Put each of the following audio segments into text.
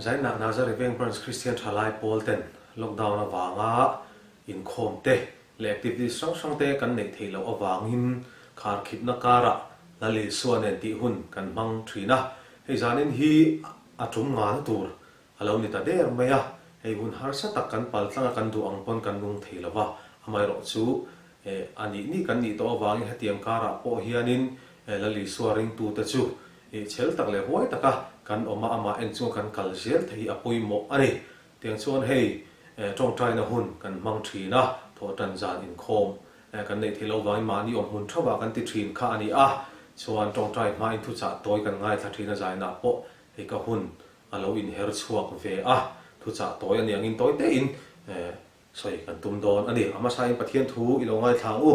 Zainah Nazari Veng Branch Kristian Thalai Pawl ten lockdown avanga inkhawm te leh activities hrang hrang te kan neih theih loh avangin kharkhipna karah Lal Isua nen tih hun kan hmang thin a. Hei zanin hi a tum ngana tur a lo ni ta der mai a, hei hun harsa tak kan pal tlang a kan duh ang pawn kan nung thei lo va, amaherawhchu a nih nih kan nih tawh avangin hetiang karah pawh hianin Lal Isua ringtute chu chhel tak leh huai taka kan awm a, amah en chunga kan kal zel thei hi a pawimawh a ni. Tiang chuan hei tawngtaina hun kan hmang thin a, thawhtan zan inkhawm kan neih theih loh vangin mahni awm hmun theuhah kan ti thin kha a ni a, chuan tawngtai hmain thuchah tawi kan ngaithla thin a zainah pawh hei ka hun a lo inher chhuak ve a, thuchah tawi a ni angin tawi tein sawi kan tum dawn a ni. A hmasain Pathian thu i lo ngaithla ang u.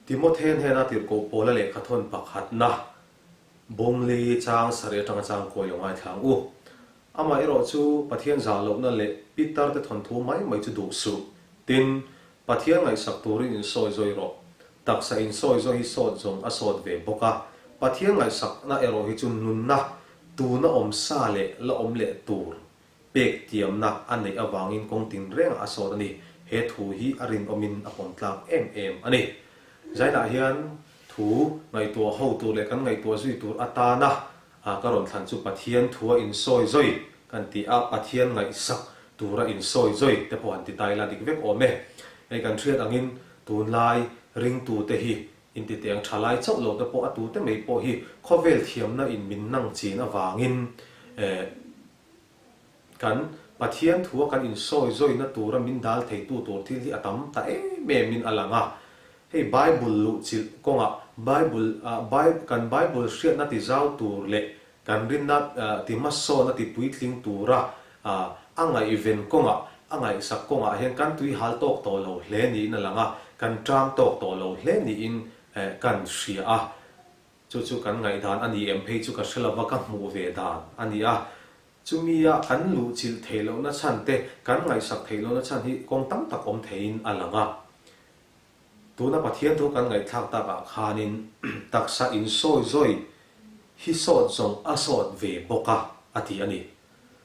Timothea hnena tirhkoh Paula lehkha thawn pakhatna Bawngli chang sarih atanga chang kawi lo ngaithla ang u. Amah erawh chu Pathian zah lohna leh Peter te thawnthu mai mai chu duh suh. Tin, Pathian ngaihsak turin insawi zawi rawh. Taksa insawi zawi hi sawt zawng a sawt ve bawk a. Pathian ngaihsakna erawh hi chu nunna, tuna awm sa leh la awm leh tur pek tiamna a neih avangin kawng tinrengah a sawt a ni. He thu hi a rinawmin a pawm tlak em em a ni. Zainah hian thu ngaihtuah ho tur leh kan ngaihtuah zui tur atana ka rawn thlan chu Pathian thua insawi zawi kan ti a, Pathian ngaihsak tura insawi zawi te pawh han ti ta ila dik vek awm e. Hei kan hriat angin tunlai ringtute hi intiteng tha lai chauh lo te pawh a tute mai pawh hi khawvel thiamna in min nang chin avangin eh kan Pathian thua kan insawi zawina tura min dal theitu tur thil hi a tam ta em em in a lang a. Hei Bible luhchilh kawngah Bible ah kan Bible hriatna ti zau tur leh kan rinna ti hmasawna ti puitling tura a ngaihven kawngah a ngaihsak kawngah hian kan tui hal tawk tawh lo hle niin a lang a, kan ṭam tawk tawh lo hle niin kan hria a. Chu chu kan ngaihdan a ni em phei chu ka hre lova ka hmuh ve dan a ni a. Chumia kan luhchilh theih lohna chhan te, kan ngaihsak theih lohna chhan hi kawng tam tak awm theiin a lang a. Tuna Pathian thu kan ngaihthlak takah khanin taksa insawi zawi hi sawt zawng a sawt ve bawk a, a ti a ni.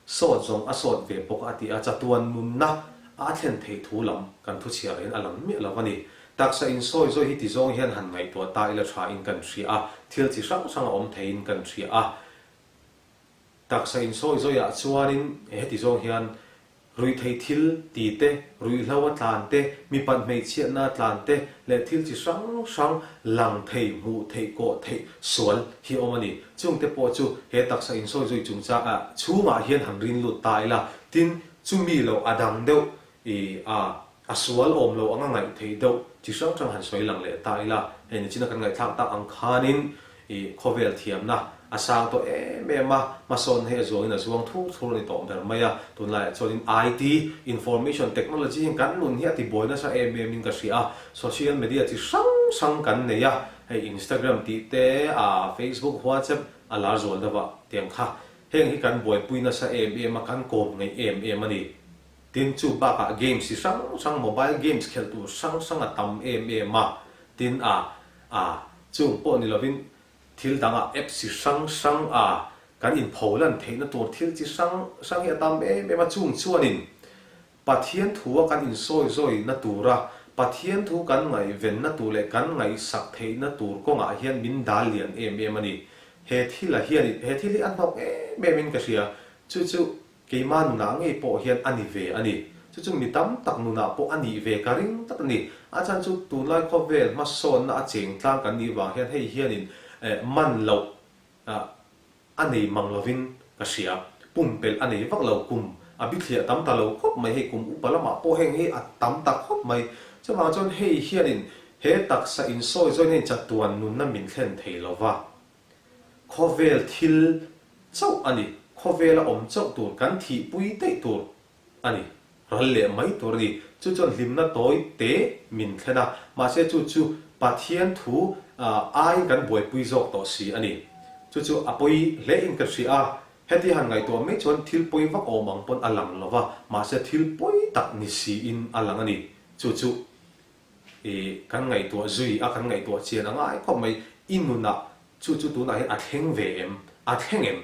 Sawt zawng a sawt ve bawk a ti a, chatuan nunna a thlen theih thu lam kan thu chhiar hian a lang miah lo a ni. Taksa insawi zawi hi ti zawng hian han ngaihtuah ta ila tha in kan hria a, thil chi hrang hrang a awm theiin kan hria a. Taksa insawi zawiah chuanin heti zawng hian Ruihtheih thil ti te, ruihhlo a tlan te, mipat hmeichhiatna a tlan te leh thil chi hrang hrang lang thei, hmuh theih, kawh theih sual hi a awm a ni. Chungte pawh chu he taksa insawi zui chungchang ah chhungah hian han rin lut ta ila, tin chumi lo a dang deuh i a a sual awm lo anga ngaih theih deuh chi hrang hrang han sawi lang leh ta ila, hei nichina kan ngaihthlak tak ang khanin i khawvel thiamna a sang tawh em em a, hmasawn hi a zuangin a zuang thur thur a ni tawh ber mai a, tunlaiah chuanin IT, Information Technology, hian kan nun hi a tibuai nasa em em in ka hria a, social media chi hrang hrang kan nei a, hei Instagram tih te, ah Facebook, WhatsApp a lar zual deuh a tiang kha, heng hi kan buaipui nasa em em a, kan kawm ngeih em em a ni. Tin chu bakah games chi hrang hrang mobile games khelh tur hrang hrang a tam em em a, tin a a chung pawh ni lovin thil dangah apps chi hrang hrang a kan inpho lan theihna tur thil chi hrang hrang hi a tam em em a, chung chuanin Pathian thua kan insawi zawina tura Pathian thu kan ngaihvenna tur leh kan ngaihsak theihna tur kawngah hian min dal lian em em a ni. He thil a hianin he thil hi a hnawk em em in ka hria, chu chu Keimah nunah ngei pawh hian a ni ve a ni. Chu chu mi tam tak nunah pawh a nih ve ka ring tlat a ni. A chhan chu tunlai khawvel hmasawnna a cheng tlang kan nih vang hian hei hianin man loh a nei mang lovin ka hria. Pumpelh a nei vak lo kum a bithliah tam ta lo khawp mai hei kum upa lamah pawh heng hi a tam ta khawp mai. Chuvang chuan hei hianin he taksa insawi zawin hei chatuan nunna min thlen thei lova. Khawvel thil chauh a ni, khawvela awm chauh tur, kan thihpui daih tur a ni, ral leh mai tur a ni. Chu chuan hlimna tawi te min thlen a, mahse chu chu Pathian thu aiin kan buaipui zawk tawh si a ni. Chu chu a pawi hle in ka hria a, heti han ngaihtuah mai chuan thil pawi vak awm ang pawn a lang lo va, mahse thil pawi tak ni siin a lang a ni. Chu chu I kan ngaihtuah zui a, kan ngaihtuah chian a ngai khawp mai. I nunah chu chu tunah hian a thleng ve em? A thleng em?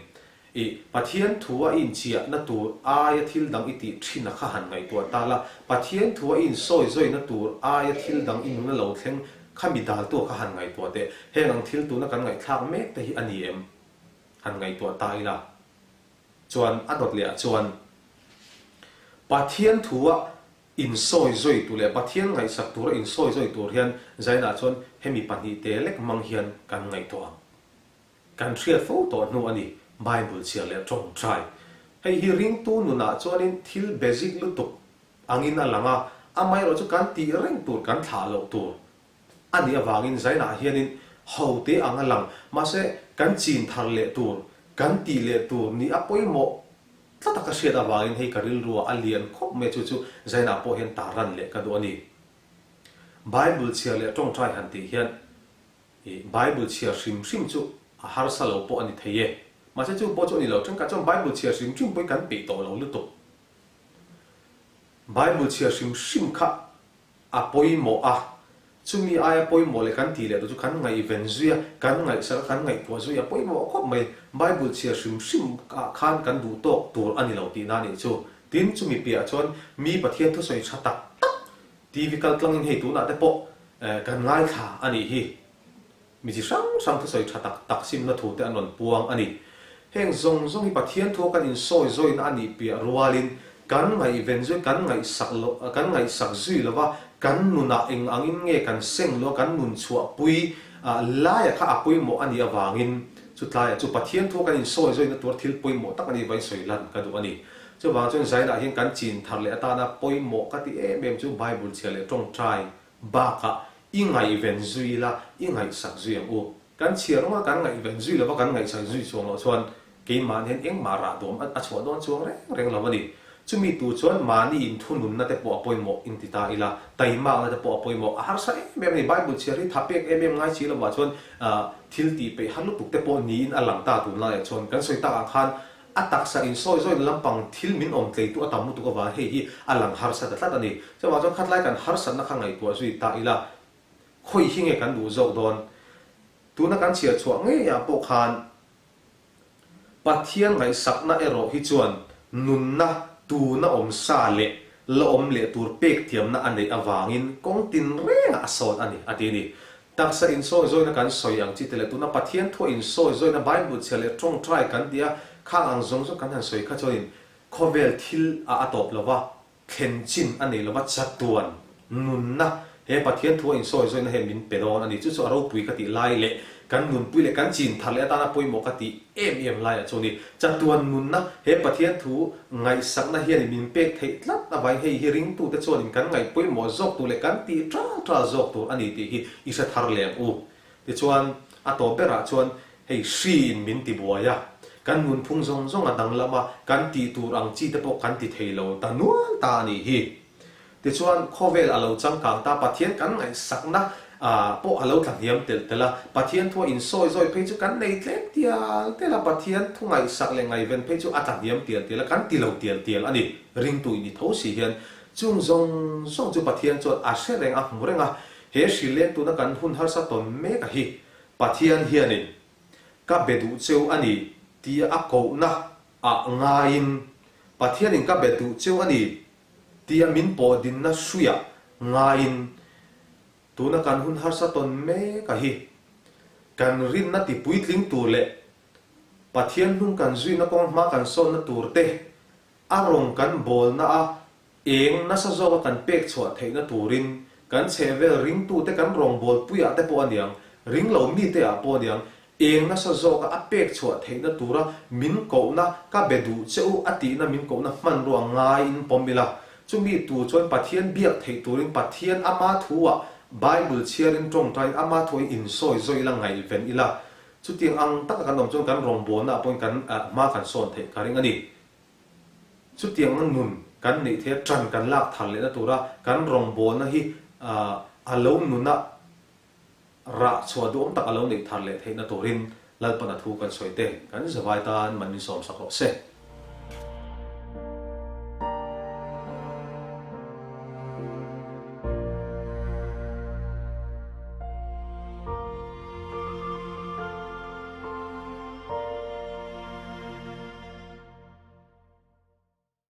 I Pathian thua i inchiahna tur aia thil dang i tih thin a kha han ngaihtuah ta la, Pathian thua i insawi zawina tur aia thil dang i nuna lo thleng kha mi daltu a kha han ngaihtuah teh. Heng ang thil tuna kan ngaihthlak mek te hi a ni em? Han ngaihtuah ta ila. Chuan a dawt leh ah chuan Pathian thua insawi zawi tur leh Pathian ngaihsak tura insawi zawi tur hian Zainah chuan hemi pahnihte lek hmang hian kan ngaihtuah ang. Kan hriat fo tawh hnu a ni, Bible chhiar leh tawngtai. Hei hi ringtu nunah chuanin thil basic lutuk angin a lang a, amaherawh chu kan tih reng tur kan thlah loh tur a nih avangin Zainah hianin hote ang a lang, mahse kan chin thar leh tur, kan tih leh tur nih a pawimawh tlat a ka hriat avangin hei ka rilruah a lian khawp mai a, chu chu Zainah pawh hian tarlan leh ka duh a ni. Bible chhiar leh tawngtai han tih hian I Bible chhiar hrim hrim chu a harsa lo pawh a ni thei e. Mahse chu pawh chu a ni lo. Thenkhat chuan Bible chhiar hrim hrim pawhin kan peih tawh lo lutuk. Bible chhiar hrim hrim kha a pawimawh a, chumi aia pawimawh leh kan tih leh tur chu kan ngaihven zui a, kan ngaihsak a, kan ngaihtuah zui a pawimawh khawp mai. Bible chhiar hrim hrim ah khan kan duh tawk tur a ni lo tihna a nih chu. Tin, chumi piahah chuan mi Pathian thusawi tha tak tak TV kal tlangin hei tunah te pawh kan ngaithla a nih hi. Mi chi hrang hrang thusawi tha tak tak simna thu te an rawn puang a ni. Heng zawng zawng hi Pathian thua kan insawi zawina a nih piah rualin kan ngaihven zui, kan ngaihsak lo, kan ngaihsak zui lova kan nunah eng angin nge kan seng lo a, kan nun chhuahpui laia kha a pawimawh a nih avangin chutlaiah chu Pathian thua kan insawi zawina tur thil pawimawh tak a nih vain sawi lan ka duh a ni. Chuvang chuan Zainah hian kan chin thar leh atana pawimawh ka ti em em chu Bible chhia leh tawngtai bakah i ngaihven zui ila, i ngaihsak zui ang u. Kan chhia rawnga kan ngaihven zui lova kan ngaihsak zui chuang loh chuan keimahni hian engmah rah duam a chhuah dawn chuang reng reng lo a ni. Chumi tu chuan mahni inthununna te pawh a pawimawh inti ta ila, taimakna te pawh a pawimawh. A harsa em em a ni. Bible chhiar hi tha pek em em ngai si lovah chuan thil tih peih har lutuk te pawh niin a lang ta tunlaiah chuan. Kan sawi takah khan A taksa insawi zawina lampang thil min awm tleitu a tam lutuk avang hei hi a lang harsa ta tlat a ni. Chuvang chuan khatlai kan harsatna kha ngaihtuah zui ta ila, khawi hi nge kan duh zawk dawn? Tuna kan chhiar chhuah ngeiah pawh khan Pathian ngaihsakna erawh hi chuan nunna tuna awm sa leh la awm leh tur pek thiamna a neih avangin kawng tinrengah a sawn a ni, a ti a ni. Taksa insawi zawina kan sawi ang chi te leh tuna Pathian thuah insawi zawina Bible chhia leh tawngtai kan ti a, khang ang zawng zawng kan han sawi kha chuanin khawvel thil ah a tawp lova, thlen chin a nei lova chatuan nunna he Pathian thuah insawi zawina hian min pe dawn a ni. Chu chu a ropui ka tih lai leh kan nunpui leh kan chin thar leh atana pawimawh ka tih em em laiah chuan ni chatuan nunna he Pathian thu ngaihsakna hianin min pek theih tlat avangin hei hi ringtute chuanin kan ngaih pawimawh zawk tur leh kan tih ṭal ṭal zawk tur a ni tih hi i hre thar leh ang u. Tichuan, a tawp berah chuan hei hriin min ti buai a, kan nunphung zawng zawng a danglam a, kan tih tur ang chi te pawh kan ti thei lo ta nual ta a nih hi. Tichuan, khawvel a lo changkang ta, Pathian kan ngaihsakna pawh a lo tla hniam telh telh a, Pathian thua insawi zawi phei chu kan nei tlem tial tial a, Pathian thu ngaihsak leh ngaihven phei chu a tla hniam tial tial a, kan ti lo tial tial a ni. Ringtu in i tho si hian chung zawng zawng chu Pathian chuan a hre reng a, hmu reng a, he hrileng tuna kan hun harsa tawn mek a hi Pathian hianin ka be duh cheu a ni tia a kohna ah ngaiin Pathianin ka be duh cheu a ni Tia min pawh dinna hruiah ngaiin tuna kan hun harsa tawn mek a hi. Kan rinna ti puitling tur leh Pathian hnung kan zuina kawng hma kan sawnna tur te, a rawng kan bawlna a eng nasa zawka kan pek chhuah theihna turin kan chhehvel ringtute kan rawngbawlpuiah te pawh a niang, ringlo mite ah pawh a niang, Eng nasa zawka a pek chhuah theihna tura min kohna ka be duh che u a tihna min kohna hmanrua ngaiin pawm ila. Chumi tur chuan Pathian biak theih turin Pathian ama thu-ah Bible chhiarin tawngtaiin ama thu-ah insawi zawi ila ngaihven ila. Chutiang ang taka kan awm chuan kan rawngbawlna ah pawhin kan hma kan sawn theih ka ring a ni. Chutiang nun kan neih theih a tan kan lak thar lehna tura kan rawngbawlna hi a lo nuna Rah chhuah duhawm tak a lo neih thar leh theihna turin Lalpana thu kan sawi te kan zavai tan man min sawmsak rawh se.